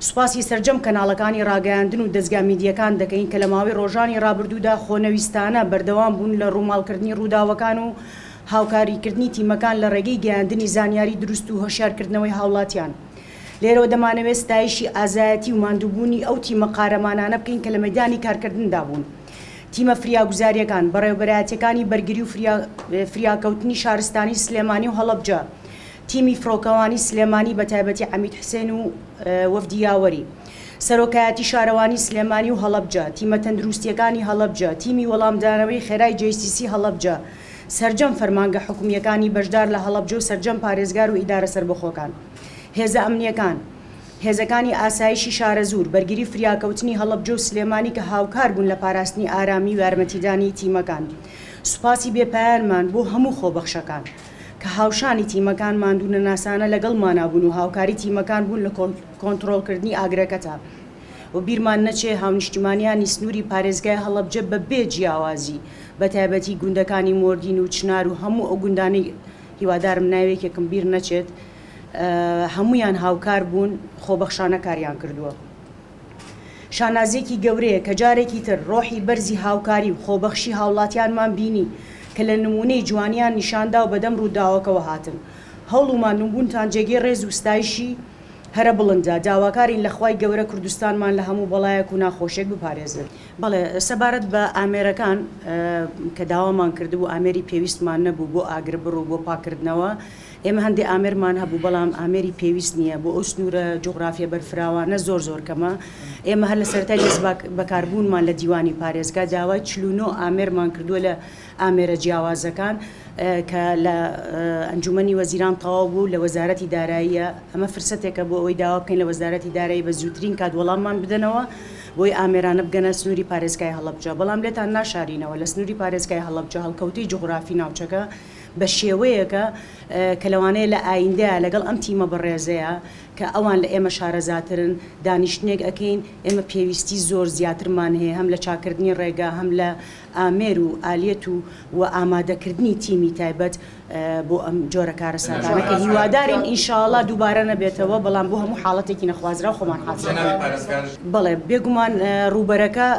سوپاسی سەرجەم کەناڵەکانی ڕاگەیاندن و دەزگا میدییەکان دەکەین کە لە ماوەی ڕۆژانی ڕابردوودا خۆنەویستانە بەردەوام بوون لە ڕووماڵکردنی ڕووداوەکان و هاوکاریکردنی تیمەکان لە ڕێگەی گەیاندنی زانیاری دروست و هۆشیارکردنەوەی هاوڵاتیان. لێرەوە دەمانەوێت ستایشی ئازایەتی و ماندووبوونی ئەو تیمە قارەمانانە بکەین کە لە مەیدانی کارکردندا بوون. تیمە فریاگوزارییەکان، بەڕێوەبەرایەتییەکانی بەرگری و فریاکەوتنی شارستانی سلێمانی و هەڵەبجە، تیمی فڕۆکەوانی سلێمانی بەتایبەتی عەمید حسێن و وەفدی یاوەری، سەرۆکایەتی شارەوانی سلێمانی و هەڵەبجە، تیمە تەندروستییەکانی هەڵەبجە، تیمی وەڵامدانەوەی خێرای JCC هەڵەبجە، سەرجەم فەرمانگە حکومییەکانی بەشدار لە هەڵەبجە و سەرجەم پارێزگار و ئیدارە سەربەخۆکان، هێزە ئەمنییەکان. هێزەکانی ئاسایشی شارەزوور، بەرگری فریاکەوتنی هەڵەبجە و سلێمانی کە هاوکار بوون لە پاراستنی ئارامی و یارمەتیدانی تیمەکان. سوپاسی بێ پایانمان بۆ هەموو خۆبەخشەکان کە هاوشانی تیمەکان ماندوونەناسانە لەگەڵمانا بوون و هاوکاری تیمەکان بوون لە کۆنتڕۆڵکردنی ئاگرەکەتا و بیرمان نەچێ هاونیشتیمانیانی سنووری پارێزگای هەڵەبجە بە بێ جیاوازی بە تایبەتی گوندەکانی مۆردین و چنار و هەموو ئەو گوندانەی هیوادارم ناوێکێکم بیر نەچێت هەموویان هاوکار بوون، خۆبەخشانە کاریان کردووە. شانازییەکی گەورەیە کە جارێکی تر ڕۆحی بەرزی هاوکاری و خۆبەخشی هاوڵاتیانمان بینی کە لە نموونەی جوانیان نیشاندا و بەدەم ڕووداوەکەوە هاتن. هەوڵ و ماندووبوونتان جێگەی ڕێز و ستایشی هەرە بڵندە. داواکارین لە خوای گەورە کوردستانمان لە هەموو بەڵایەک و ناخۆشیەک بپارێزێت. بەڵێ سەبارەت بە ئامێرەکان کە داوامان کردبوو ئامێری پێویستمان نەبوو بۆ ئاگربڕ و بۆ پاککردنەوە، ئێمە هەندێ ئامێرمان هەبوو، بەڵام ئامێری پێویست نییە بۆ ئەو سنوورە جوغرافیە بەرفراوانە زۆر زۆر کەمە. ئێمە هەر لە سەرەتای دەست بەکاربوونمان لە دیوانی پارێزگا داوای 49 ئامێرمان کردووە لە ئامێرە جیاوازەکان کە لە ئەنجومەنی وەزیران تەواو بوو لە وەزارەتی داراییە. ئەمە فرسەتێکە بۆ ئەوەی داوا بکەین لە وەزارەتی دارایی بە زووترین کات وەڵاممان بدەنەوە بۆی ئامێرانە بگەنە سنووری پارێزگای هەڵەبجە. بەڵام لێتان ناشارینەوە لە سنووری پارێزگای هەڵەبجە هەڵکەوتەی جوغرافی ناوچەکە بە شێوەیەکە کە لەوانەیە لە ئایندەیا لەگەڵ ئەم تیمە بەڕێزەیا کە ئەوان لە ئێمە شارەزاترن دانیشتنێک ئەکەین، ئێمە پێویستی زۆر زیاترمان هەیە هەم لە چاککردنی ڕێگا هەم لە ئامێر و ئالیەت و و ئامادەکردنی تیمی تایبەت بۆ ئەم جۆرە کارەساتانە کە هیوادارین ئینشاڵا دووبارە نەبێتەوە، بەڵام بۆ هەموو حاڵەتێکی نەخوازراو خۆمان حازر دەکەین. بەڵێ بێگومان ڕووبەرەکە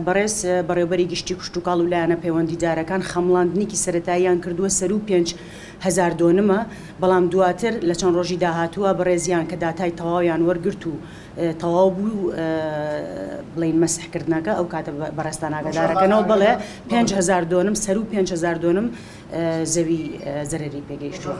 بەڕێز بەڕێوبەری گشتی کشتوکاڵ و لایەنە پەیوەندیدارەکان خەمڵاندنێکی سەرەتاییان کردووە سەروو 5000 دۆنمە، بەڵام دواتر لە چەند ڕۆژی داهاتووە بەڕێزیان کە داتای تەواویان وەرگرت و تەواو بوو بڵێین مەسحکردنەکە ئەو کاتە بەڕێزتان ئاگادارەکەنەوە بەڵێ 5000 دۆنم سەروو 5000 دۆنم زەوی زەرەری پێگەیشتووە.